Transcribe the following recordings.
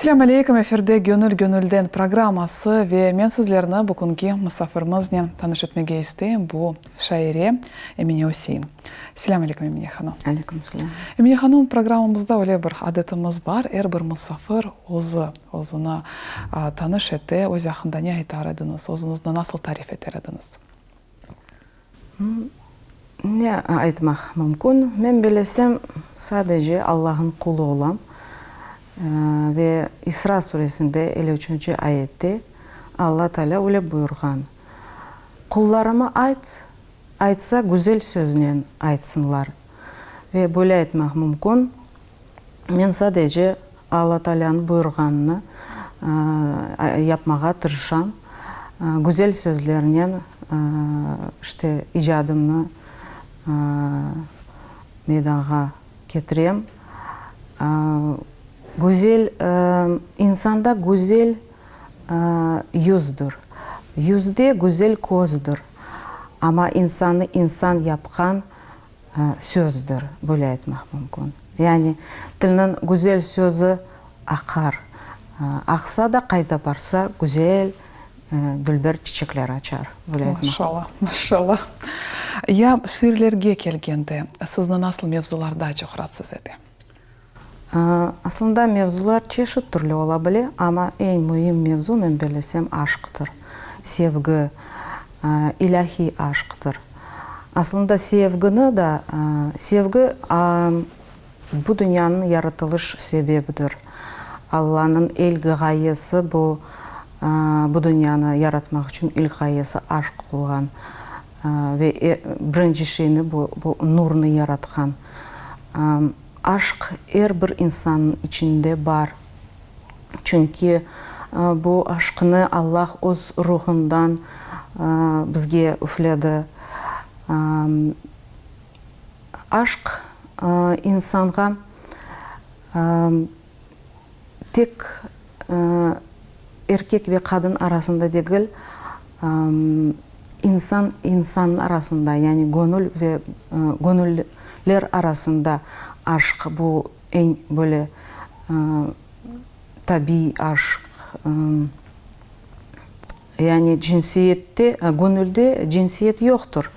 Selâm aleyküm, efirde Gönül gönülden programması ve men sizlerni bugünki musafirimiznen tanış etmege isteyim, bu şaire Emine Üsein. Selâm aleyküm, Emine hanım. Aleyküm selâm. Emine hanım, programmamızda öyle bir adetimiz bar, er bir musafir özü, özüni tanış ete, öz aqqında ne aytar ediñiz, özüñizni nasıl tarif eter ediñiz? Ne aytmaq mümkün? Men bilesem, sadece Allahnıñ qulu olam. Ve İsra suresinde 53-nci ayette Alla Taalâ öyle buyurğan, Qullarıma ayt, aytsa, güzel söznen aytsınlar. Ve böyle aytmaq mümkün, Men sadece Alla Taalânıñ buyurğanını yapmağa tırışam, güzel sözlernen işte icadımnı meydanğa ketirem. Güzel, insanda güzel yüzdür, yüzde güzel közdir, amma insannı insan yapqan sözdir, böyle aytmaq mümkün. Yani tilniñ güzel sözü aqar, aqsa da qayda barsa güzel, dülber çiçekler açar, böyle aytmaq. Maşallah, maşallah. Ya şiirlerge kelgende, sizni nasıl mevzular daa çoq raatsız ete? Aslında mevzular çeşit türlü ola bile, amma eñ müim mevzu, men bellesem, aşqtır, sevgi, ilâhiy aşqtır. Aslında sevgini da, sevgi bu dünyanıñ yaratılış sebebidir. Allanıñ ilk ğayesi bu, bu dünyanı yaratmaq içün ilk ğayesi aşq olğan ve birinci şeyni bu, bu nurnı yaratqan. Aşq er bir insannıñ içinde bar. Çünki bu aşqnı Allah öz ruhundan bizge üfledi. Aşq insanğa tek erkek ve qadın arasında degil, insan insannıñ arasında, yani göñül ve göñüller arasında aşq, bu eñ böyle tabiiy aşq. Yani cinsiyette, göñülde cinsiyet yoqtır.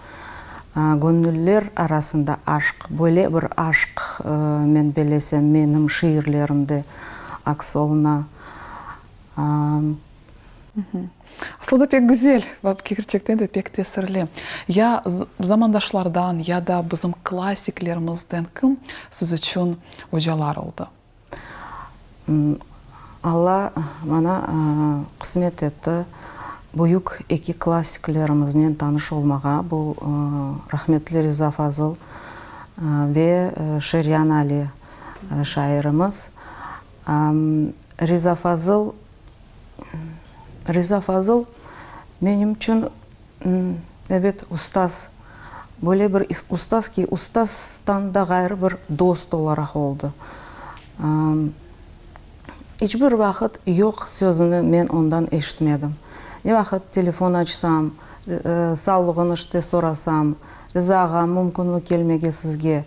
Göñüller arasında aşq, böyle bir aşq, men bellesem, menim şiirlerimde aks oluna. Aslı da pek güzel, kerçekten de pek tesirli. Ya zamandaşlardan, ya da bizim klassiklerimizden kim siz içün ocalar oldı? Alla maña qısmet etti büyük eki klassiklerimiznen tanış olmağa, bu rahmetli Riza Fazıl ve Şeryan Ali şairimiz. Riza Fazıl, Riza Fazıl menim içün Ebet, ustaz. Böyle bir ustaz ki, ustazdan da ğayrı bir dost olaraq oldı. İç bir vaqıt yoq sözüni men ondan eşitmedim. Ne vaqıt telefon açsam, sağlığını işte sorasam, Riza ağa, mümkünmi kelmege sizge?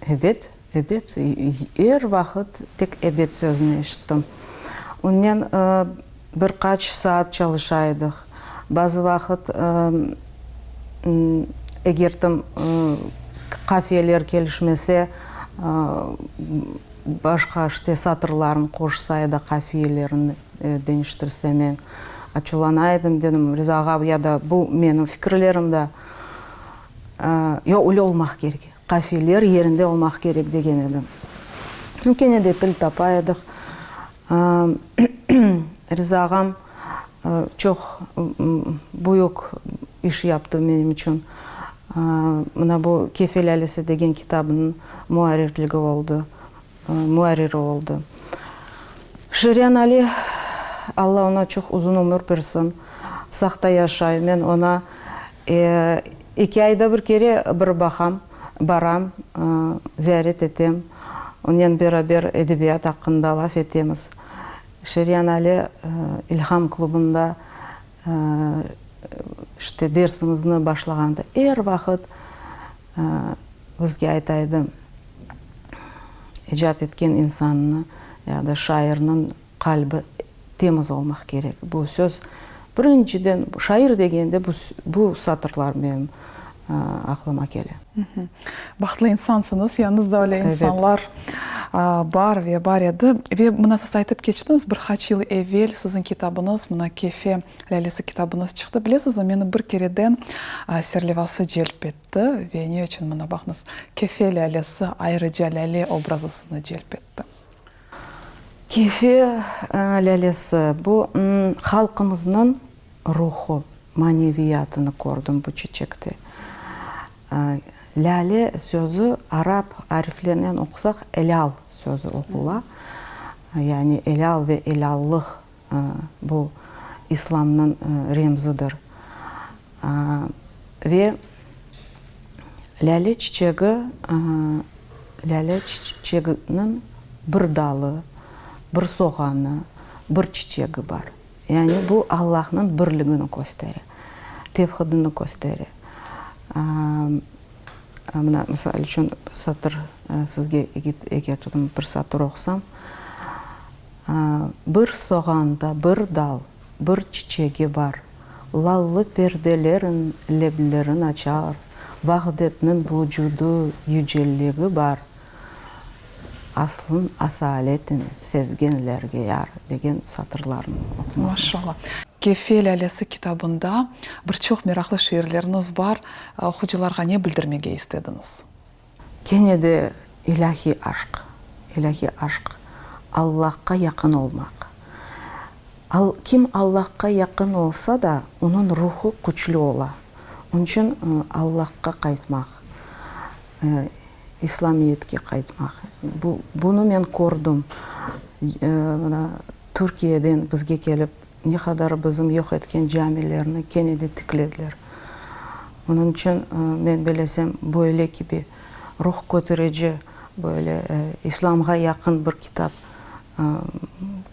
Ebet, ebet, er vaqıt tek ebet sözüni eşittim. Onnen Bir qaç saat çalışa edik. Bazı vaqıt eger qafiyeler kelişmese, başqa işte satırlarnı qoşsa ya da qafiyelerini deñiştirse men açuvlana edim, dedim, Riza ağa, ya da bu menim fikirlerim da, yoq, öyle olmaq kerek, qafiyeler yerinde olmaq kerek degen edim. Kene de til tapa edik. Riza ağam çoq büyük iş yaptı menim içün. Mına bu Kefe lâlesi degen kitabınıñ muarrirligi oldı, muarriri oldı. Şeryan Ali, Alla oña çoq uzun ömür bersin, saqta yaşay. Men oña eki ayda bir kere bir baqam, baram, ziyaret etem. Onen beraber edebiyat aqqında laf etemiz. Şeryan Ali İlham klubunda işte dersimizni başlağanda er vaqıt bizge ayta edi, icat etken insannı ya da şairniñ. Qalbi temiz olmaq kerek. Bu söz, birinciden, şair degende bu, bu satırlar menim aqlıma kele. Bahtlı insansıñız, yanıñızda öyle insanlar bar ve bar edi. Ve mına siz aytıp keçtiñiz, bir qaç yıl evel siziñ kitabıñız, mına Kefe lâlesi kitabıñız çıqtı. Bilesizmi, meni bir kereden serlevası celp etti ve ne içün, mına baqıñız, Kefe lâlesi, ayrıca lâle obrazı sizni celp etti. Kefe lâlesi, bu halqımıznıñ ruhu, maneviyatını kördim bu çiçekte. Lâle sözü arap ariflerinen oqusaq elâl sözü oqula. Yani elâl ve elâllıq bu İslamnıñ remzidir. Ve lâle çiçegi, lâle çiçeginiñ bir dalı, bir soğanı, bir çiçegi bar. Yani bu Allahnıñ birligini köstere, tevhidini köstere. Mına, misal içün, satır sizge getirdim, bir satır oqusam. Bir soğanda bir dal, bir çiçegi bar, Lallı perdelerin leblerin açar, Vahdetniñ vucudı, yücelligi bar, Aslın asaletin sevgenlerge yar, degen satırlarnı oqumaq. Maşallah. Kefe lâlesi kitabında bir çoq meraqlı şiirleriñiz bar. Oqucılarğa ne bildirmege istediñiz? Kene de ilâhiy aşq, ilâhiy aşq, Allahqa yaqın olmaq. Kim Allahqa yaqın olsa da, onıñ ruhu küçlü ola. Onıñ içün Allahqa qaytmaq, İslamiyetke qaytmaq. Bu, bunı men kördim. Mına, Türkiyeden bizge kelip, ne qadar bizim yoq etken camilerni kene de tiklediler. Onıñ içün, men belesem, böyle kibi ruh köterici, böyle İslamğa yaqın bir kitap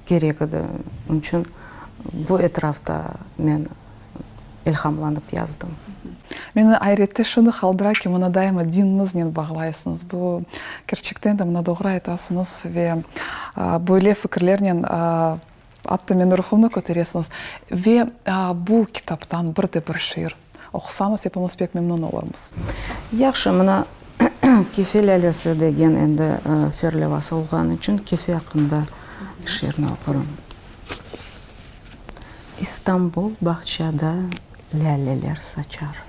kerek edi. Onıñ içün bu etrafta men ilhamlanıp yazdım. Meni ayrette şunı qaldıra ki, mına daima dinimiznen bağlaysıñız. Bu, kerçekten de, mına doğru aytasıñız ve böyle fikirlernen atta meni ruhumnı köteresiñiz. Ve bu kitaptan bir de bir şiir oqusañız, epimiz pek memnun olurmız. Yahşı, mına Kefe lâlesi degen endi serlevası olğanı içün Kefe aqqında şiirni oqurım. İstanbul bağçada lâleler saçar,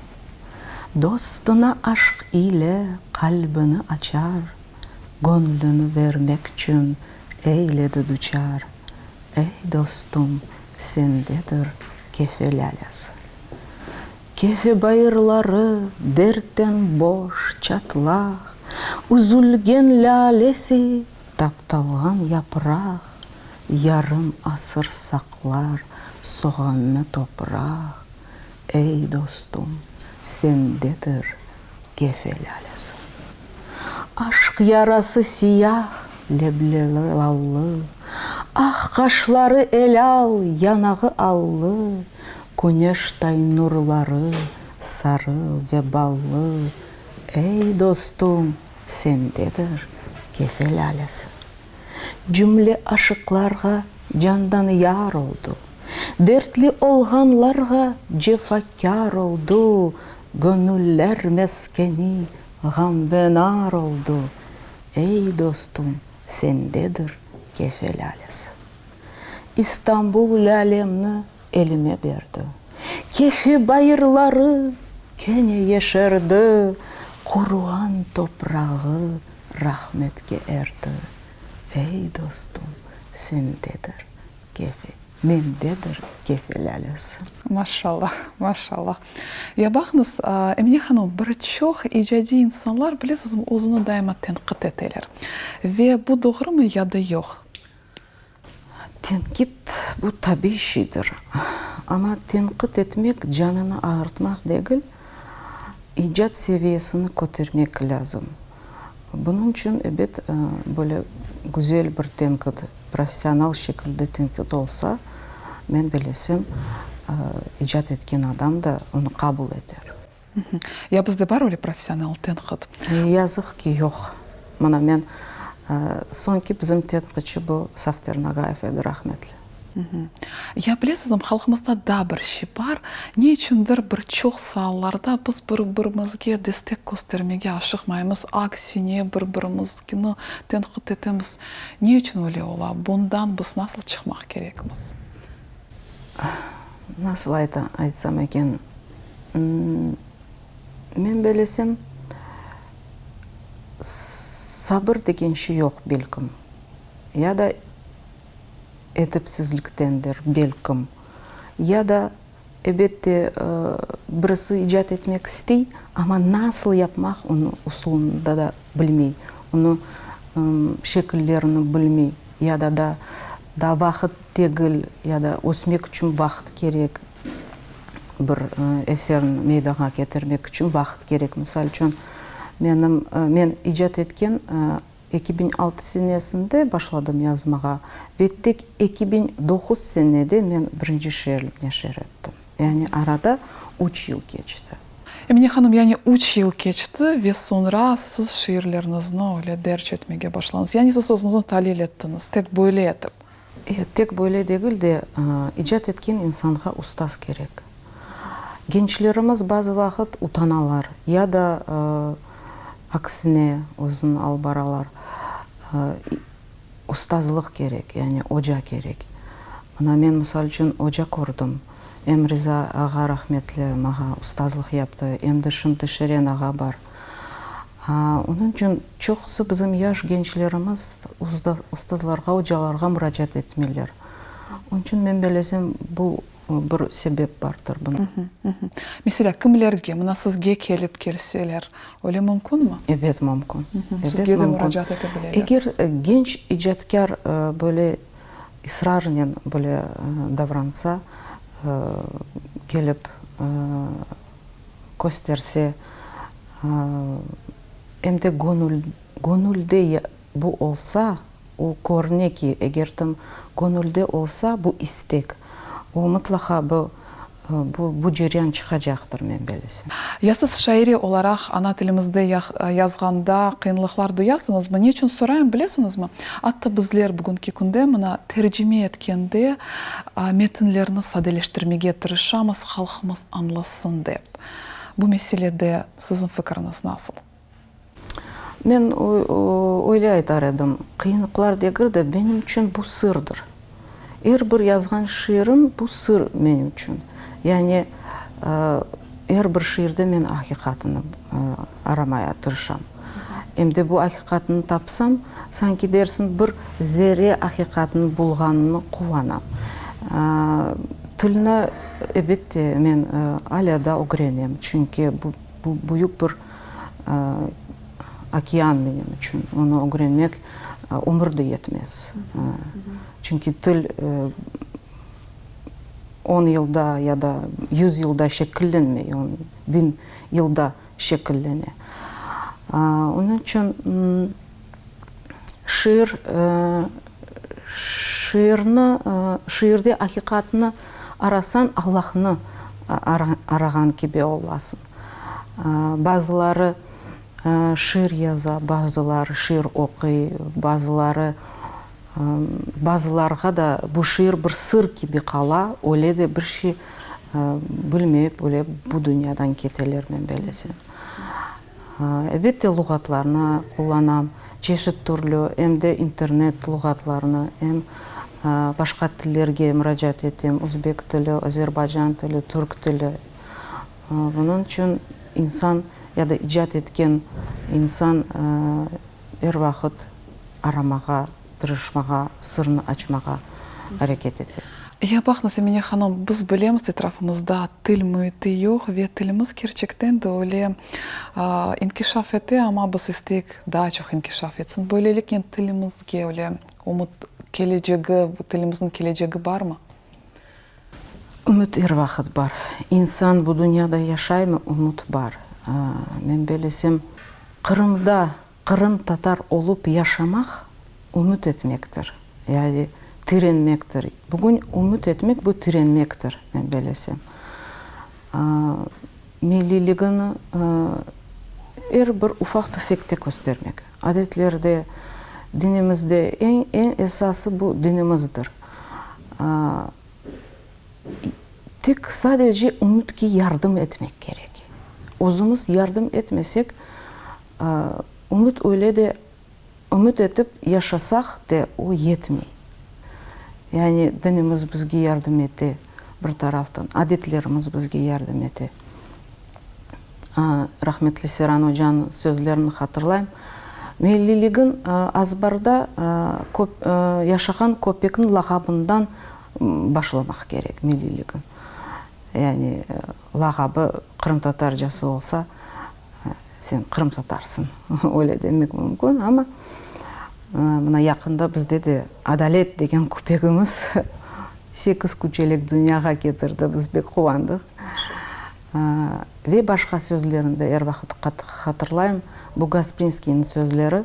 Dostuna aşq ile qalbini açar, Göñlüni vermekçün eyledi duçar, Ey, dostum, sendedir Kefe lâlesi. Kefe bayırları dertten boş, çatlaq, Üzülgen lâlesi taptalğan yapraq, Yarım asır saqlar soğannı topraq, Ey, dostum, sendedir Kefe lâlesi. Aşq yarası siyah, lebleri lallı, Ah, qaşları elâl, yanağı allı, Küneştay nurları sarı ve ballı, Ey, dostum, sendedir Kefe lâlesi. Cümle aşıqlarğa candan yar oldu, Dertli olğanlarğa cefakâr oldu, Göñüller meskeni ğam ve nar oldu, Ey, dostum, sendedir Kefe lâlesi. İstanbul lâlemni elime berdi, Kefe bayırları kene yeşerdi, Quruğan toprağı rahmetke erdi, Ey, dostum, sendedir Kefe, mendedir Kefe lâlesi. Maşallah, maşallah. Ya baqıñız, Emine hanım, bir çoq icadiy insanlar, bilesizmi, özüni daima tenqit eteler. Ve bu doğrumı ya da yoq? Tenqit, bu tabiiy şeydir. Amma tenqit etmek canını ağırtmaq degil, icat seviyesini kötermek lâzim. Bunıñ içün, ebet, böyle güzel bir tenqit, professional şekilde tenqit olsa, men bilesem, icat etken adam da onı qabul eter. Ya bizde bar öyle professional tenqit? Yazıq ki, yoq. Mına men. Soñki bizim tenqitçi bu Safter Nagayev edi, rahmetli. Ya bilesizmi, halqımızda daa bir şey bar, ne içündir bir çoq saalarda biz bir-birimizge destek köstermege aşıqmaymız, aksine bir-birimizgini tenqit etemiz. Ne içün öyle ola? Bundan biz nasıl çıqmaq kerekmiz? Nasıl aytsam eken, men belesem, sabır degen şey yoq belkim, ya da edepsizliktendir, belkim, ya da, ebette, birisi icat etmek istey, amma nasıl yapmaq onı usulını da bilmey, onı şekillerini bilmey, ya da daa vaqıt degil, ya da ösmek içün vaqıt kerek, bir eserni meydanğa ketirmek içün vaqıt kerek. Misal içün, menim, men icat etken 2006 senesinde başladım yazmağa ve tek 2009 senede men birinci şiirimni neşir ettim. Yani arada üç yıl keçti. Emine hanım, yani üç yıl keçti ve soñra siz şiirlerinizni öyle derc etmege başladıñız. Yani siz özüñizni talil ettiñiz, tek böyle etip. Yoq, tek böyle degil de, icat etken insanğa ustaz kerek. Gençlerimiz bazı vaqıt utanalar ya da aksine özüni alıp baralar. Ustazlıq kerek, yani oca kerek. Mına men, misal içün, oca kördim. Em Riza ağa rahmetli maña ustazlıq yaptı, em de şimdi Şeren ağa bar. Onıñ içün çoqusı bizim yaş gençlerimiz ustazlarğa, ocalarğa muracaat etmeyler. Onıñ içün men bellesem, bu bir sebep bardır bunıñ. Meselâ, kimlerge, mına sizge kelip kelseler, öyle mümkünmi? Ebet, mümkün. Sizge de muracaat ete bileler. Eger genç icatkâr böyle israrnen böyle davransa, kelip kösterse, em de göñülde bu olsa, o körüne ki, eger tim göñülde olsa bu istek, o mıtlaqa bu bu ceryan çıqacaqtır, men belesem. Ya siz şaire olaraq ana tilimizde yazğanda qıyınlıqlar duyasıñızmı? Ne içün sorayım, bilesiñizmi? Atta bizler bugünki künde mına tercime etkende metinlerni sadeleştirmege tırışamız, halqımız añlasın dep. Bu meselede siziñ fikiriñiz nasıl? Men öyle aytar edim, qıyınlıqlar degil de, benim içün bu sırdır. Er bir yazğan şiirim bu sır menim içün. Yani er bir şiirde men aqiqatını aramaya tırışam. Em de bu aqiqatnı tapsam, sanki dersiñ bir zerre aqiqatnı bulğanını quvanam. Tilni, ebette, men alâ da ögrenem, çünki bu Bu büyük bir okean menim içün. Onı ögrenmek ömür de yetmez. Çünki til on yılda ya da yüz yılda şekillenmey, o biñ yılda şekillene. Onıñ içün şiir, şiirni, şiirde aqiqatnı arasañ, Allahnı arağan kibi olasıñ. Bazıları şiir yaza, bazıları şiir oquy, bazıları, bazılarğa da bu şiir bir sır kibi qala, öyle de bir şey bilmeyip, öyle bu dünyadan keteler, men bellesem. Elbette, luğatlarnı qullanam, çeşit türlü, em de internet luğatlarını, em başqa tillerge muracaat etem, özbek tili, azerbaycan tili, türk tili. Bunıñ içün insan ya da icat etken insan er vaqıt aramağa, tırışmağa, sırnı açmağa areket ete. Ya baqıñız, Emine hanım, biz bilemiz, etrafımızda til müiti yoq ve tilimiz kerçekten de öyle inkişaf ete, amma biz isteyik daa çoq inkişaf etsin. Böyleliknen tilimizge öyle ümüt, kelecegi, tilimizniñ kelecegi barmı? Ümüt er vaqıt bar. İnsan bu dünyada yaşaymı, ümüt bar. Men bellesem, Qırımda qırımtatar olıp yaşamaq, ümüt etmektir, yani tirenmektir. Bugün ümüt etmek, bu tirenmektir, men bellesem. Milliyligini er bir ufaq-tüfekte köstermek, adetlerde. Dinimizde eñ, eñ esası bu dinimizdir. Tek sadece ümütke yardım etmek kerek. Özümiz yardım etmesek, ümüt öyle de ümüt etip yaşasaq de o yetmey. Yani dinimiz bizge yardım ete bir taraftan, adetlerimiz bizge yardım ete. Rahmetli Seyran ocanıñ sözlerini hatırlayım, Milliligiñ azbarda yaşağan köpekniñ lağabından başlamaq kerek, milliligiñ. Yani lağabı qırımtatarcası olsa, sen qırımtatarsıñ, öyle demek mümkün. Amma mına yaqında bizde de Adalet degen köpegimiz sekiz küçelek dünyağa ketirdi, biz pek quvandıq. Ve başqa sözlerini de er vaqıt hatırlayım. Bu Gasprinskiyniñ sözleri,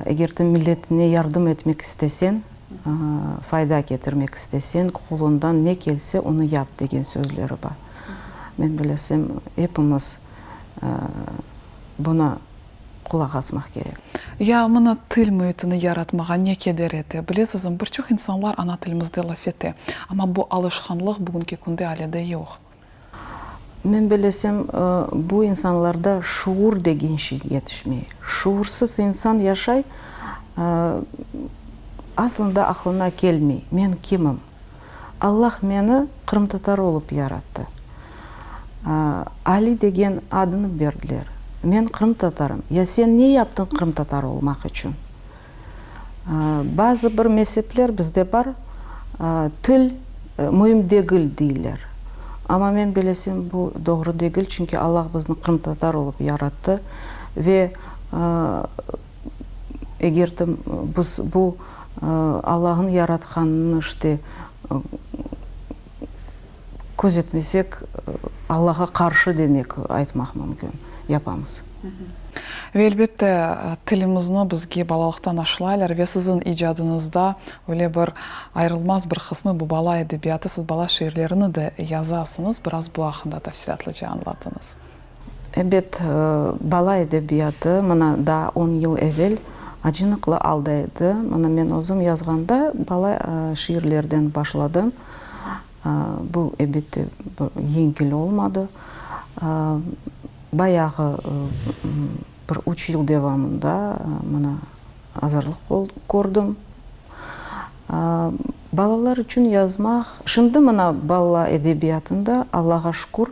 Eger de milletine yardım etmek isteseñ, fayda ketirmek isteseñ, qoluñdan ne kelse, onı yap degen sözleri bar. Men bilesem, epimiz buna qulaq asmaq kerek. Ya mına til müitini yaratmağa ne keder ete? Bilesizmi, bir çoq insanlar ana tilimizde laf ete, amma bu alışqanlıq bugünki künde ale de yoq. Men bilesem, bu insanlarda şuur degen şey yetişmey. Şuursız insan yaşay, aslında aqlına kelmey, men kimim? Allah meni qırımtatar olıp yarattı. Ali degen adını berdiler. Men qırımtatarım. Ya sen ne yaptıñ qırımtatar olmaq içün? Bazı bir mezepler bizde bar, til müim degil deyler. Amma men bilesem, bu doğru degil, çünki Allah bizni qırımtatar olıp yarattı ve Eger de biz bu Allahnıñ yaratqanını işte közetmesek, Allahğa qarşı demek aytmaq mümkün, yapamız. Ve elbette, tilimizni bizge balalıqtan aşılaylar ve siziñ icadıñızda öyle bir ayırılmaz bir qısmı bu bala edebiyatı, siz bala şiirlerini de yazasıñız, biraz bu aqqında tafsilâtlıca añlatıñız. Ebet, bala edebiyatı mına daa on yıl evel acınıqlı alda edi. Mına men özüm yazğanda bala şiirlerden başladım. Bu, elbette, yengil olmadı. Bayağı bir üç yıl devamında mına azırlıq kördim. Balalar içün yazmaq, şimdi mına bala edebiyatında, Allağa şükür,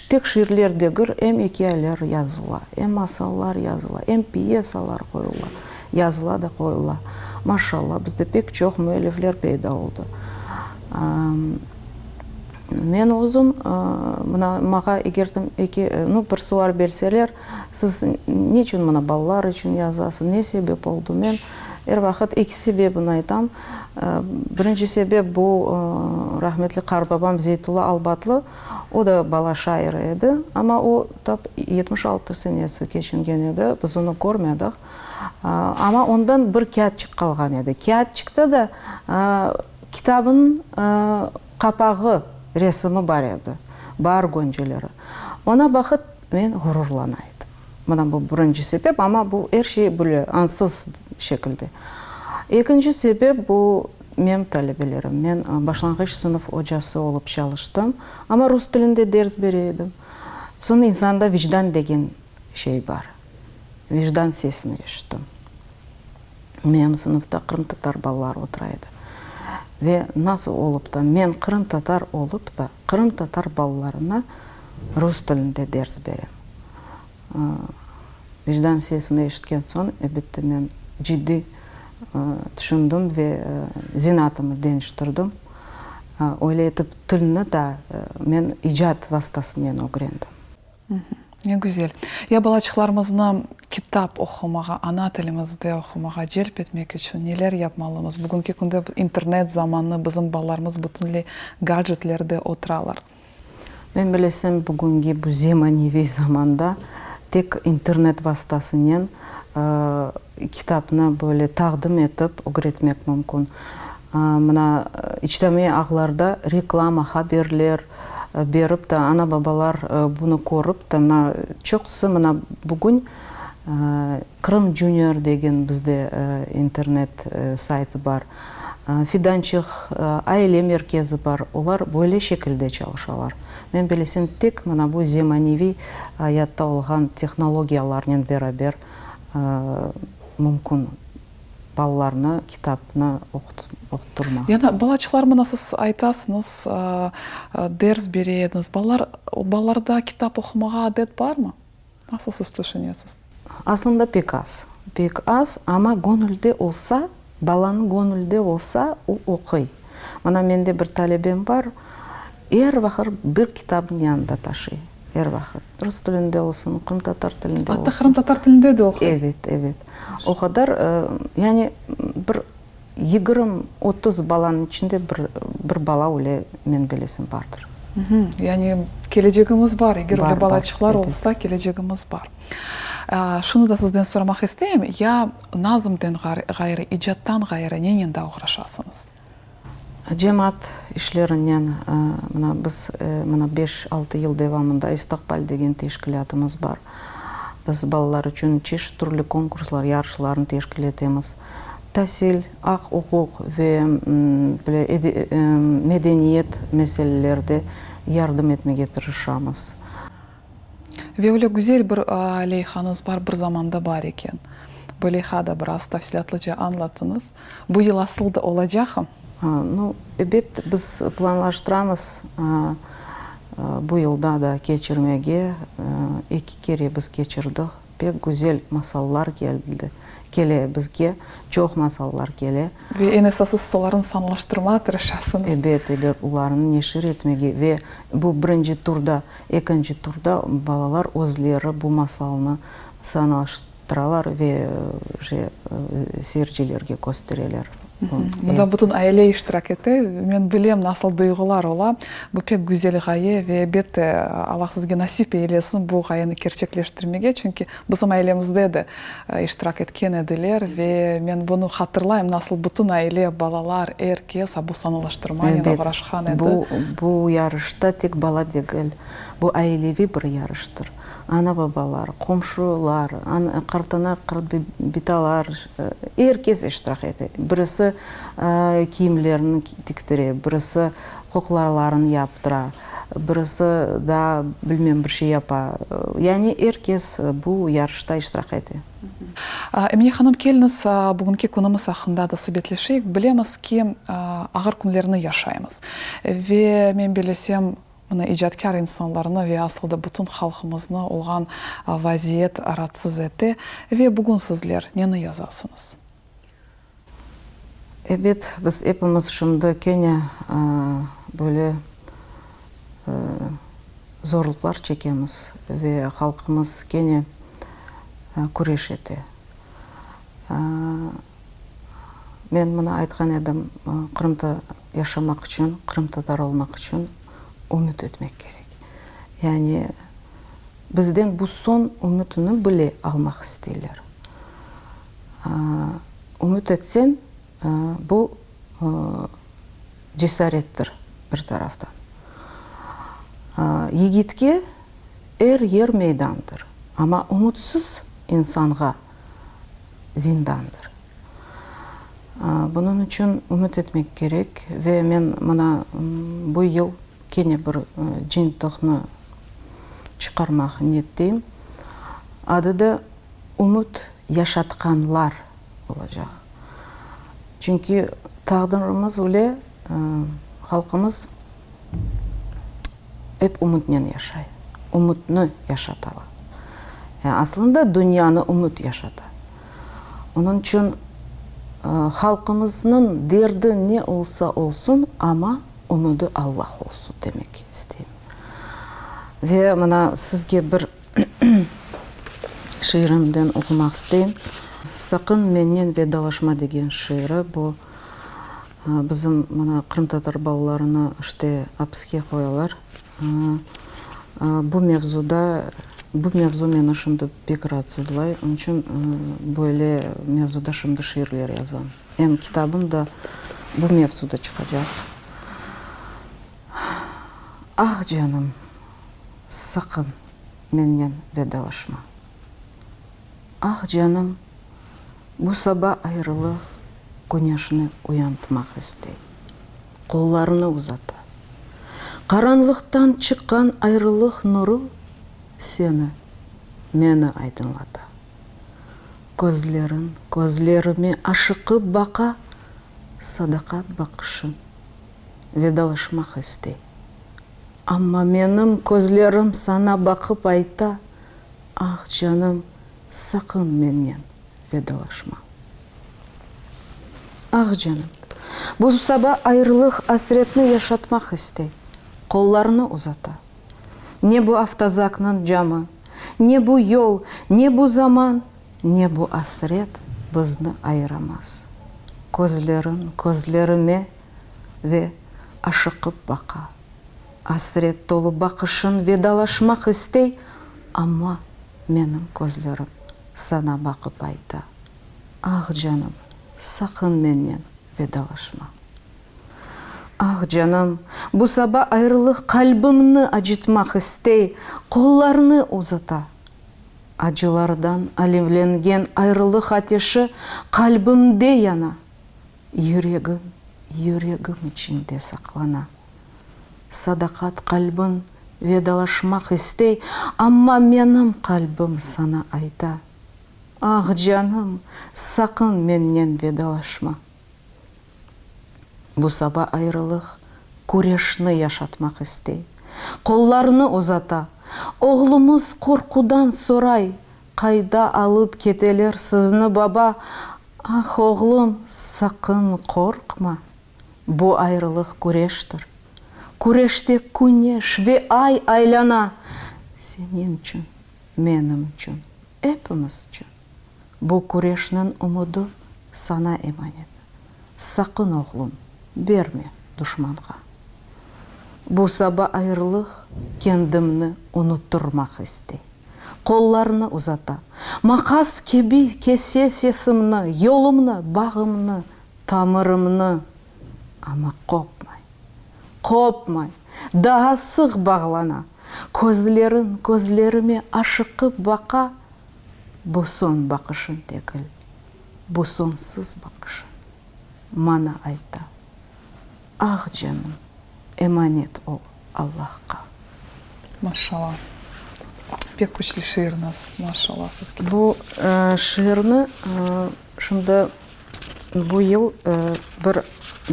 tek şiirler degil, em ikâyeler yazıla, em masallar yazıla, em pyesalar qoyula, yazıla da qoyula. Maşallah, bizde pek çoq müellifler peyda oldı. Men özüm, mına mağa eger eki, nu, bir sual berseler, siz neçün mına balalar içün yazasız, ne sebep oldı, men er vaqıt eki sebebini aytam. Birinci sebep bu, rahmetli qarbabam Zeytulla Albatlı, o da bala şairi edi, amma o tap 76 senesi keçingen edi, biz onı körmedik. Amma ondan bir kâğıtçıq qalğan edi. Kâğıtçıqta da kitabınıñ qapağı, resimi bar edi, baar gönceleri. Ona baqıp, men ğururlana edim. Mına bu birinci sebep, amma bu er şey böyle añsız şekilde. Ekinci sebep, bu menim talebelerim. Men başlanğıç sınıf ocası olıp çalıştım, amma rus tilinde ders bere edim. Soñ insanda vicdan degen şey bar. Vicdan sesini eşittim. Menim sınıfta qırımtatar balaları otura edi. Ve nasıl olıp da men qırımtatar olıp da qırımtatar balalarına rus tilinde ders berem? Vicdan sesini eşitken soñ, elbette, men ciddiy tüşündim ve zenaatımı deñiştirdim. Öyle etip tilni da men icat vastasınen ögrendim. Ne güzel. Ya balaçıqlarımıznı kitap oqumağa, ana tilimizde oqumağa celp etmek içün neler yapmalımız? Bugünki künde internet zamanı, bizim balalarımız bütünley gadjetlerde oturalar. Men bilesem, bugüngi bu zemaneviy zamanda tek internet vastasınen kitapnı böyle taqdim etip ögretmek mümkün. Mına, içtimaiy ağlarda reklama, haberler berip de, ana-babalar bunı körip de, mına, çoqusı mına bugün. Qırım Junior degen bizde internet saytı bar, Fidançıq aile merkezi bar, olar böyle şekilde çalışalar. Men bilesem, tek mına bu zemaneviy ayatta olğan tehnologiyalarnen beraber mümkün balalarnı kitapnı oquttırmaq. Yani balaçıqlar mına siz aytasıñız, ders bere ediñiz, balalar, balalarda kitap oqumağa adet barmı? Nasıl siz tüşünesiz? Aslında pek az. Pek az, amma göñülde olsa, balanıñ göñülde olsa, o oquy. Mına mende bir talebem bar, er vaqıt bir kitabın yanında taşıy, er vaqıt. Rus tilinde olsun, qırımtatar tilinde olsun. Atta qırımtatar tilinde de oquy. Evet, evet. O qadar, yani bir Yigirmi, 30 balanıñ içinde bir, bir bala öyle, men bilesem, bardır. Yani kelecegimiz bar, eger öyle balaçıqlar olsa, kelecegimiz bar. Şunı da sizden soramaq isteyim, ya nazmden ğayrı, icattan ğayrı nenen daa oğraşasıñız? Cemaat işlerinen, mına biz mına beş, altı yıl devamında İstaqbal degen teşkilâtımız bar. Biz balalar içün çeşit türlü konkurslar, yarışlarnı teşkil etemiz. Tasil, aq-uquq ve böyle medeniyet meselelerde yardım etmege tırışamız. Ve öyle güzel bir leyhañız bar, bir zamanda bar eken. Bu leyha da biraz tafsilâtlıca añlatıñız. Bu yıl asıl da olacaqım? Nu, ebet, biz planlaştıramız bu yılda da keçirmege. Eki kere biz keçirdik. Pek güzel masallar keldi, kele bizge, çoq masallar kele. Ve eñ esası siz olarnı sanlaştırmağa tırışasıñız. Ebet, ebet, olarnı neşir etmege ve bu birinci turda, ekinci turda balalar özleri bu masalnı sanalaştıralar ve seyircilerge köstereler. Mında bütün aile iştirak ete. Men bilem, nasıl duyğular ola. Bu pek güzel ğaye ve elbette, Allah sizge nasip eylesin bu ğayeni kerçekleştirmege, çünki bizim ailemizde de iştirak etken ediler ve men bunı hatırlayım, nasıl bütün aile, balalar, er kes bu sanalaştırmanen oğraşqan edi. Bu, bu yarışta tek bala degil, bu aileviy bir yarıştır. Ana-babalar, qomşular, qartana, qartbitalar, er kes iştirak ete. Birisi kiyimlerini tiktire, birisi qoqlalarını yaptıra, birisi daa bilmem bir şey yapa. Yani er kes bu yarışta iştirak ete. Emine hanım, keliñiz, bugünki künümiz aqqında da subetleşeyik. Bilemiz ki, ağır künlerni yaşaymız. Ve men bellesem, Mına icatkâr insanlarnı ve asıl da bütün halqımıznı olğan vaziyet ratsız ete. Ve bugün sizler neni yazasıñız? Ebet, biz epimiz şimdi kene böyle zorluqlar çekemiz ve halqımız kene küreş ete. Men mına aytqan edim, Qırımda yaşamaq içün, qırımtatar olmaq içün ümüt etmek kerek. Yani bizden bu soñ ümütini bile almaq isteyler. Ümüt etseñ, bu cesarettir bir taraftan. Yigitke er yer meydandır, amma ümütsiz insanğa zindandır. Bunıñ içün ümüt etmek kerek ve men mına bu yıl kene bir cıyıntıqnı çıqarmaq niyetteyim. Adı da Ümüt yaşatqanlar olacaq. Çünki taqdirimiz öyle, halqımız ep ümütnen yaşay, ümütni yaşatalar. Aslında dünyanı ümüt yaşata. Onıñ içün halqımıznıñ derdi ne olsa olsun, amma ümüdi Allah olsun demek isteyim. Ve mına sizge bir şiirimden oqumaq isteyim. Saqın mennen vedalaşma degen şiiri bu. Bizim mına qırımtatar balalarını işte apiske qoyalar. Bu mevzuda, bu mevzu meni şimdi pek raatsızlay. Onıñ içün böyle mevzuda şimdi şiirler yazam. Em kitabım da bu mevzuda çıqacaq. Ah, canım, saqın mennen vedalaşma. Ah, canım, bu saba ayrılıq küneşni uyantmaq istey, qollarını uzata. Qaranlıqtan çıqqan ayrılıq nuru seni, meni aydınlata. Közleriñ közlerime aşıqıp baqa, sadaqat baqışıñ vedalaşmaq istey. Amma menim közlerim saña baqıp ayta, Ah, canım, saqın mennen vedalaşma. Ah, canım, bu saba ayrılıq asretni yaşatmaq istey, qollarını uzata. Ne bu avtozaknıñ camı, ne bu yol, ne bu zaman, ne bu asret bizni ayıramaz. Közleriñ közlerime ve aşıqıp baqa. Asret tolu baqışıñ vedalaşmaq istey, amma menim közlerim saña baqıp ayta, Ah, canım, saqın mennen vedalaşma. Ah, canım, bu saba ayrılıq qalbimni acıtmaq istey, qollarını uzata. Acılardan alevlengen ayrılıq ateşi qalbimde yana, yüregim, yüregim içinde saqlana. Sadaqat qalbiñ vedalaşmaq istey, amma menim qalbim saña ayta, Ah, canım, saqın mennen vedalaşma. Bu saba ayrılıq küreşni yaşatmaq istey. Qollarını uzata. Oğlumız qorqudan soray, Qayda alıp keteler sizni, baba? Ah, oğlum, saqın qorqma. Bu ayrılıq küreştir. Küreşte küneş ve ay aylana. Seniñ içün, menim içün, epimiz içün. Bu küreşniñ ümüdi saña emanet. Saqın, oğlum, berme duşmanğa. Bu saba ayrılıq kendimni unuttırmaq istey. Qollarını uzata. Maqas kibi kese sesimni, yolumnı, bağımnı, tamırımnı. Amma qopmay. Qopmay. Daa sıq bağlana. Közleriñ közlerime aşıqıp baqa. Bu soñ baqışıñ degil, bu soñsuz baqışıñ. Maña ayta, Ah, canım, emanet ol Allahqa. Maşallah. Pek küçlü şiiriñiz. Maşallah sizge. Bu şiirni şimdi bu yıl bir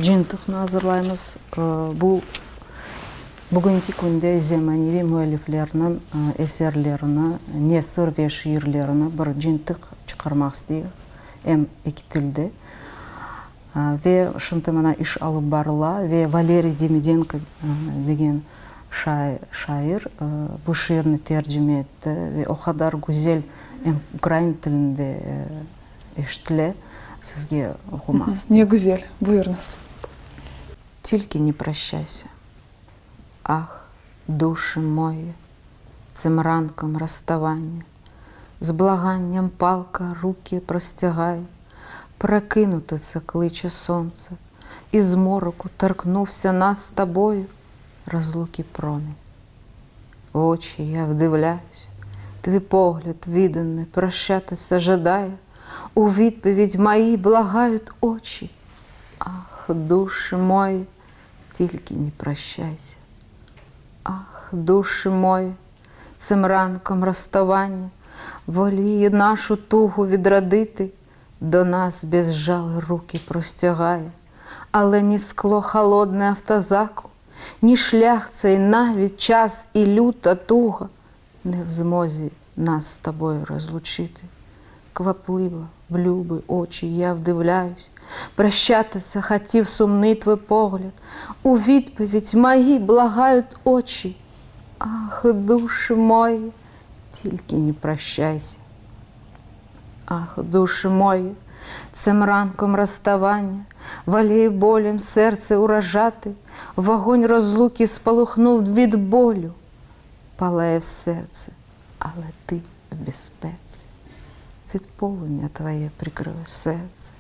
cıyıntıqnı azırlaymız. Bu Bugünki künde zemaneviy müelliflerniñ eserlerini, nesir ve şiirlerini bir cıntıq çıqarmaq isteyik, em eki tilde. Ve şimdi mına iş alıp barıla ve Valeriy Demidenko degen şair bu şiirni tercime etti ve o qadar güzel em ukrain tilinde eşitile, sizge oqumaq isteyim. Ne güzel, buyurıñız. Tilki ne proşçaysa. Ah, duşi moyi, Цим ранком розставання, З благанням палка руки простягає, Прокинутися кличе сонце, І з мороку торкнувся нас з тобою Розлуки промінь. В очі я вдивляюсь, Твій погляд відданий прощатися жадає, У відповідь мої благають очі. Ах, душі мої, тільки не прощайся. Ах, душі мої, цим ранком розставання Воліє нашу тугу відродити, До нас без жали руки простягає, Але ні скло холодне автозаку, Ні шлях цей навіть час і люта туга Не в змозі нас з тобою розлучити. Квапливо в любі очі я вдивляюсь, Прощатися хотів сумний твій погляд, У відповідь мої благають очі. Ах, душі мої, тільки не прощайся. Ах, душі мої, цим ранком розставання, Воліє болем серце уражати, Вогонь розлуки спалахнув від болю, Палає в серце, але ти в безпеці. Від полум'я твоє прикрию серце,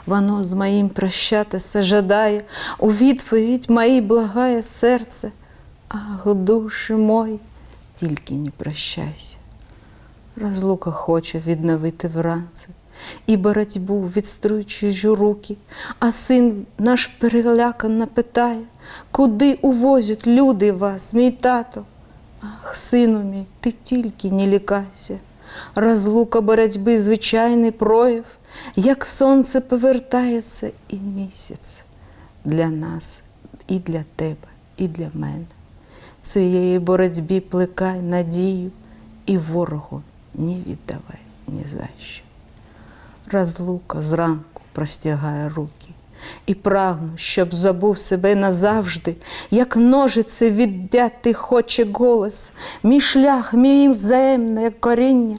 Воно з моїм прощатися жадає, У відповідь моїй благає серце. Ах, душі мой, тільки не прощайся. Разлука хоче відновити вранці І боротьбу від чужі руки, А син наш перелякано питає, Куди увозять люди вас, мій тато? Ах, сину мій, ти тільки не лякайся. Разлука боротьби звичайний прояв, Як сонце повертається і місяць для нас, і для тебе, і для мене. Цієї боротьбі плекай надію і ворогу не віддавай ні за що. Разлука зранку простягає руки, і прагну, щоб забув себе назавжди, як ножиці віддяти хоче голос, мій шлях, мій взаємне коріння,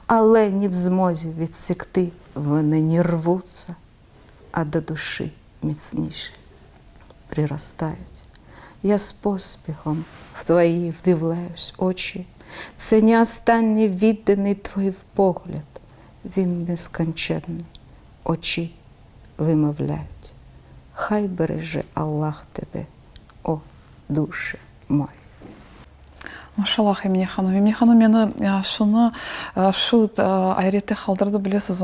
але ні в змозі відсікти вони не рвуться, а до душі міцніше приростають. Я з поспіхом в твої вдивляюсь очі. Це не останній відданий твій погляд, він несконченний. Очі вимовляють. Хай береже Аллах тебе, о, душе мой. Maşallah, Emine hanım. Emine hanım, meni şunı, şu ayrette qaldırdı, bilesiz,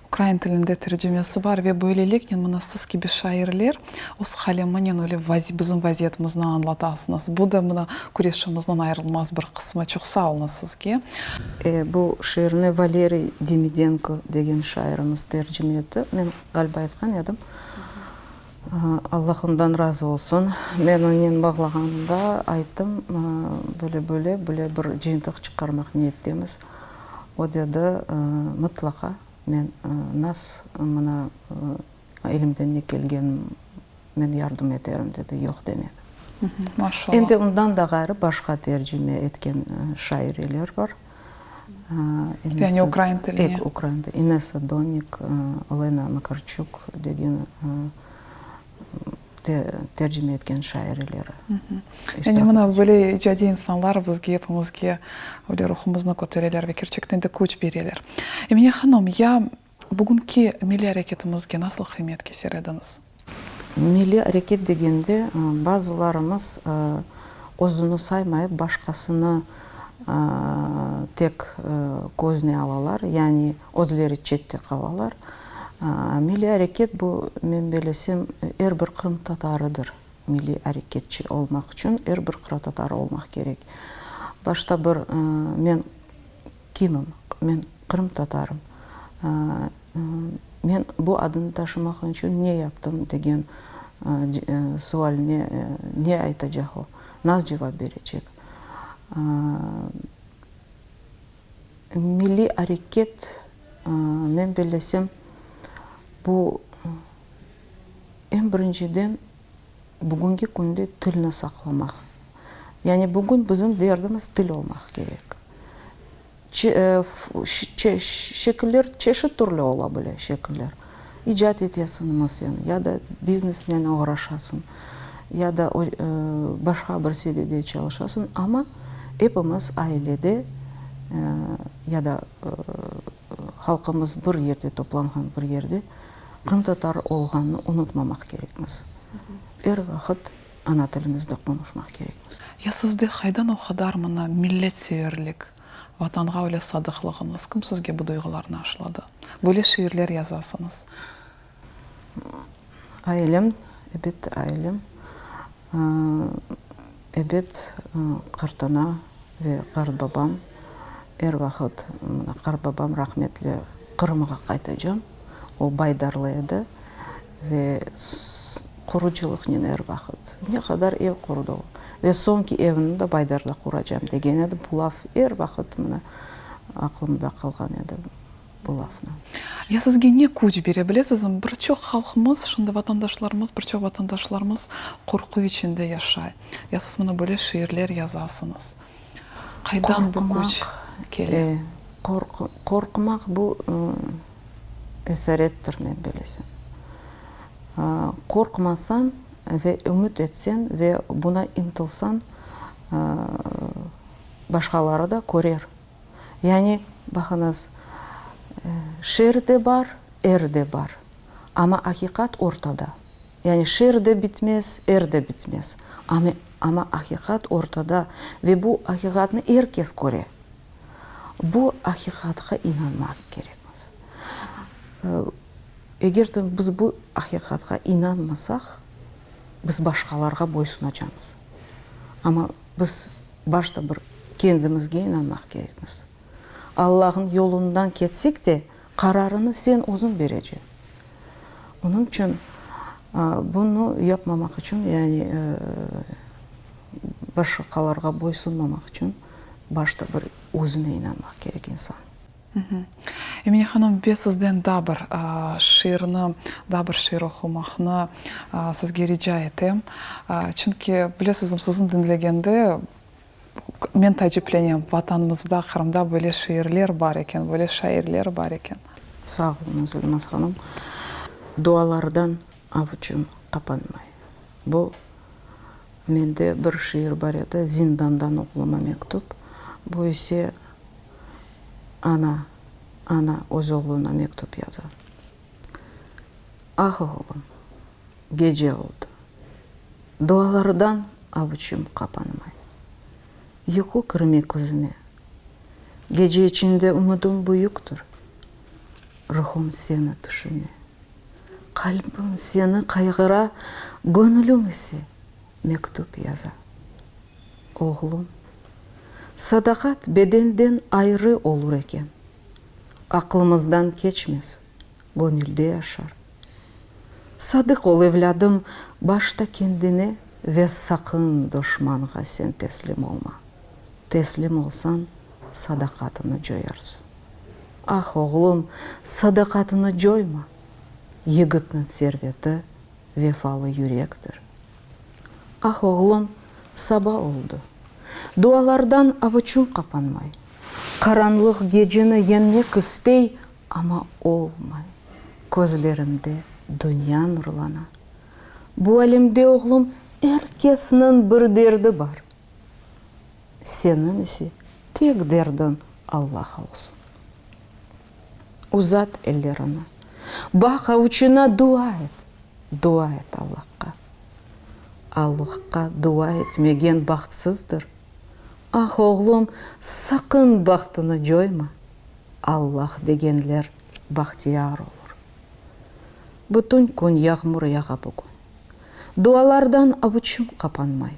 ukrain tilinde tercümesi bar ve böyleliknen mına siz kibi şairler öz qaleminen öyle bizim vaziyetimizni añlatasıñız. Bu da mına küreşimizniñ ayırılmaz bir qısmı. Çoq sağ oluñız sizge. Bu şiirni Valeriy Demidenko degen şairimiz tercime etti. Men, ğaliba, aytqan edim. Allah ondan razı olsun. Men onen bağlağanımda ayttım, böyle-böyle, böyle bir cıyıntıq çıqarmaq niyettemiz. O dedi, mıtlaqa men nas mına elimden ne kelgen men yardım eterim, dedi, yoq demedi. Maşallah. Em de ondan da ğayrı başqa tercime etken şaireler bar. Yani ukrain tiline. Ek, ukrain tiline. İnessa Donnik, Olena Makarçuk degen tercime etken şaireleri. Yani mına böyle icadiy insanlar bizge, epimizge öyle ruhumıznı kötereler ve kerçekten de küç bereler. Emine hanım, ya bugünki milliy areketimizge nasıl qıymet keser ediñiz? Milliy areket degende, bazılarımız özüni saymayıp, başqasını tek közüne alalar, yani özleri çette qalalar. Milliy areket bu, men bellesem, er bir qırımtatarıdır. Milliy areketçi olmaq içün er bir qırımtatarı olmaq kerek. Başta bir men kimim? Men qırımtatarım. Men bu adını taşımaq içün ne yaptım degen sualine ne aytacaq o? Nasıl cevap berecek? Milliy areket, men bellesem, bu eñ birinciden bugünki künde tilni saqlamaq. Yani bugün bizim derdimiz til olmaq kerek. Şekiller çeşit türlü ola bile, şekiller. İcat etesiñmi sen, ya da biznesnen oğraşasıñ, ya da başqa bir seviyede çalışasıñ, amma epimiz ailede ya da halqımız bir yerde toplanğan bir yerde qırımtatar olğanını unutmamaq kerekmiz. Er vaqıt ana tilimizde qonuşmaq kerekmiz. Ya sizde qaydan o qadar mına milletseverlik, Vatanğa öyle sadıqlığıñız, kim sizge bu duyğularnı aşladı? Böyle şiirler yazasıñız. Ailem, ebet, ailem. Ebet, qartana ve qartbabam er vaqıt, mına qartbabam rahmetli Qırımğa qaytacam, o Baydarlı edi ve qurucılıqnen er vaqıt, ne qadar ev qurdı o. Ve soñki evimni de Baydarda quracam degen edi, bu laf er vaqıt mına aqlımda qalğan edi bu lafnı. Ya sizge ne küç bere, bilesizmi, bir çoq halqımız, şimdi vatandaşlarımız, bir çoq vatandaşlarımız qorqu içinde yaşay. Ya siz mına böyle şiirler yazasıñız. Qaydan bu küç kele? Qorqmaq bu esarettir, men bilesem. Qorqmasañ ve ümüt etseñ ve buna ıntılsañ, başqaları da körer. Yani, baqıñız, şer de bar, er de bar, amma aqiqat ortada. Yani şer de bitmez, er de bitmez, amma aqiqat ortada ve bu aqiqatnı er kes köre. Bu aqiqatqa inanmaq kerekmiz. Eger de biz bu aqiqatqa inanmasaq, biz başqalarğa boysunacamız. Amma biz başta bir kendimizge inanmaq kerekmiz. Allah'ın yolundan ketsek de, qararını sen özüñ bereceñ. Onıñ içün bunı yapmamaq içün, yani başqalarğa boysunmamaq içün başta bir özüne inanmaq kerek insan. Emine hanım, ve sizden daa bir şiirni, daa bir şiir oqumaqnı sizge rica etem. Çünki, bilesizmi, sizni diñlegende men taaciplenem, Vatanımızda, Qırımda böyle şiirler bar eken, böyle şairler bar eken. Sağ oluñız, Elmaz hanım. Dualardan avuçım qapanmay. Bu, mende bir şiir bar edi, Zindandan oğluma mektüp. Bu ise Ana, ana öz oğluna mektüp yaza. Ah, oğlum, gece oldı. Dualardan avuçım qapanmay. Yuqu kirmey közüme. Gece içinde ümüdim büyüktir. Ruhum seni tüşüne. Qalbim seni qayğıra, göñlüm ise mektüp yaza. Oğlum, sadaqat bedenden ayrı olur eken, aqlımızdan keçmez, göñülde yaşar. Sadıq ol, evlâdım, başta kendine ve saqın duşmanğa sen teslim olma. Teslim olsañ, sadaqatını coyarsıñ. Ah, oğlum, sadaqatını coyma! Yigitniñ serveti vefalı yürektir. Ah, oğlum, saba oldı. Dualardan avuçım qapanmay. Qaranlıq geceni yeñmek istey, amma olmay. Közlerimde dünya nurlana. Bu alemde, oğlum, er kesniñ bir derdi bar. Seniñ ise tek derdiñ Allah olsun. Uzat ellerini, baq avuçına, dua et, dua et Allahqa. Allahqa dua etmegen bahtsızdır. Ah, oğlum, saqın bahtını coyma, Allah degenler bahtiyar olur. Bütün kün yağmur yağa bugün. Dualardan avuçım qapanmay.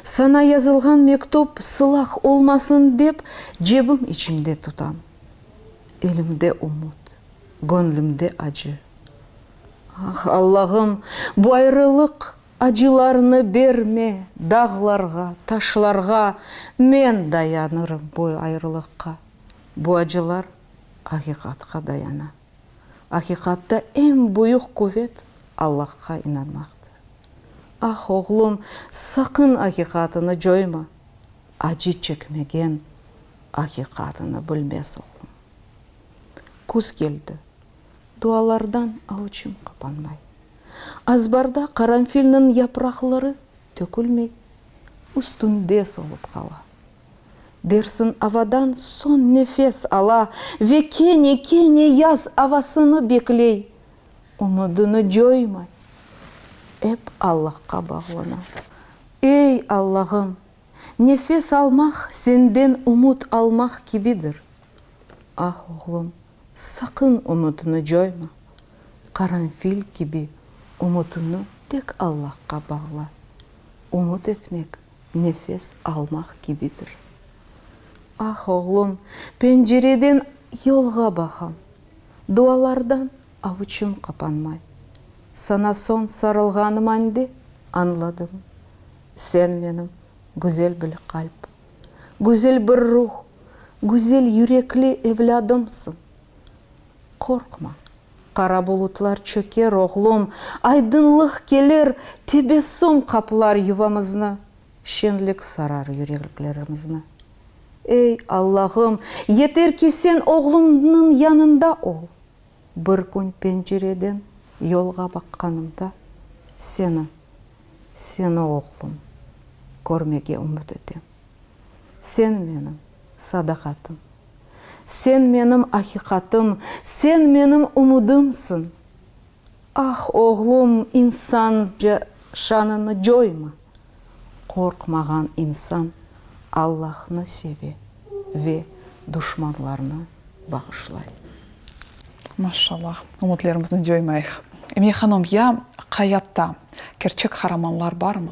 Saña yazılğan mektüp sılaq olmasın dep, cebim içimde tutam. Elimde ümüt, göñlümde acı. Ah, Allahım, bu ayrılıq acılarını berme, dağlarğa, taşlarğa men dayanırım bu ayrılıqqa. Bu acılar aqiqatqa dayana. Aqiqatta eñ büyük quvet Allahqa inanmaqtır. Ah, oğlum, saqın aqiqatını coyma, acı çekmegen aqiqatını bilmez, oğlum. Küz keldi, dualardan avuçım qapanmay. Azbarda qaranfilniñ yapraqları tökülmey, üstünde solıp qala. Dersiñ avadan soñ nefes ala ve kene, kene yaz avasını bekley, ümüdini coymay, ep Allahqa bağlana. Ey, Allahım, nefes almaq senden ümüt almaq kibidir. Ah, oğlum, saqın ümütini coyma, qaranfil kibi ümütini tek Allahqa bağla. Ümüt etmek nefes almaq kibidir. Ah, oğlum, pencereden yolğa baqam, dualardan avuçım qapanmay. Saña soñ sarılğanım ande añladım, sen menim güzel bir qalp, güzel bir ruh, güzel yürekli evlâdımsıñ. Qorqma, qara bulutlar çöker, oğlum, aydınlıq kelir, tebessüm qaplar yuvamıznı, şenlik sarar yüreklerimizni. Ey, Allahım, yeter ki sen oğlumnıñ yanında ol. Bir kün pencereden yolğa baqqanımda seni, seni, oğlum, körmege ümüt etem. Sen menim sadaqatım. Sen menim aqiqatım, sen menim ümüdimsiñ. Ah, oğlum, insanca şanını coyma. Qorqmağan insan Allahnı seve ve. duşmanlarnı bağışlay. Maşallah. Ümütlerimizni coymayıq. Emine hanım, ya hayatta kerçek qaramanlar barmı?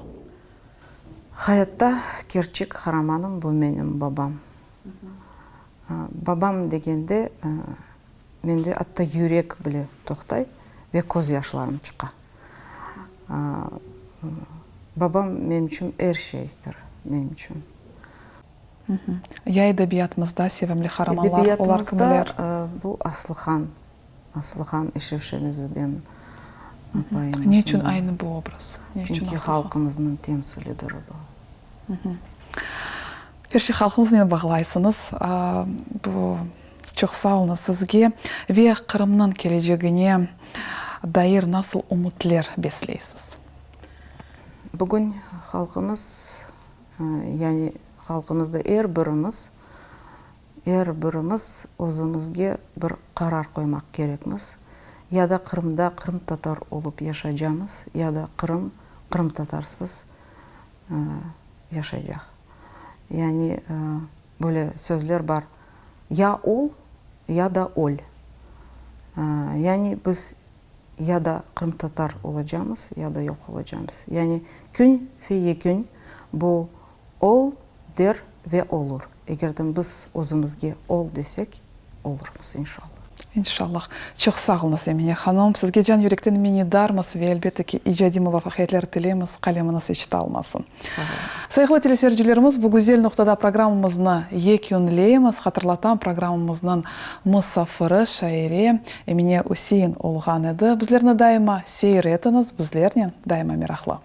Hayatta kerçek qaramanım bu menim babam. Babam degende mende atta yürek bile toqtay ve közyaşlarım çıqa. Babam menim içün er şeydir, menim içün. Ya edebiyatımızda sevimli qaramanlar, olar kimler? Edebiyatımızda bu Aslıhan, Aslıhan Eşref Şemizadeniñ poemasında. Ne içün aynı bu obraz? Çünki halqımıznıñ temsilidir bu. Er şey halqımıznen bağlaysıñız. Bu, çoq sağ oluñız sizge. Ve Qırımnıñ kelecegine dair nasıl ümütler besleysiz? Bugün halqımız, yani halqımızda er birimiz, er birimiz özümizge bir qarar qoymaq kerekmiz, ya da Qırımda qırımtatar olıp yaşaycamız, ya da Qırım qırımtatarsız yaşaycaq. Yani böyle sözler bar, ya ol, ya da öl. Yani biz ya da qırımtatar olacamız, ya da yoq olacamız. Yani kün fe yekün bu ol der ve olur. Eger de biz özümizge ol desek, olurmız, inşallah. İnşallah. Çoq sağ oluñız, Emine hanım. Sizge can yürekten minnetdarmız ve, elbette ki, icadiy muvafaqiyetler tileymiz, qalemiñiz iç talmasın. Sağ oluñ. Sayğılı teleseyircilerimiz, bu güzel noqtada programmamıznı yekünleymiz. Hatırlatam, programmamıznıñ musafiri, şaire Emine Üsein olğan edi. Bizlerni daima seyir etiñiz, bizlernen daima meraqlı.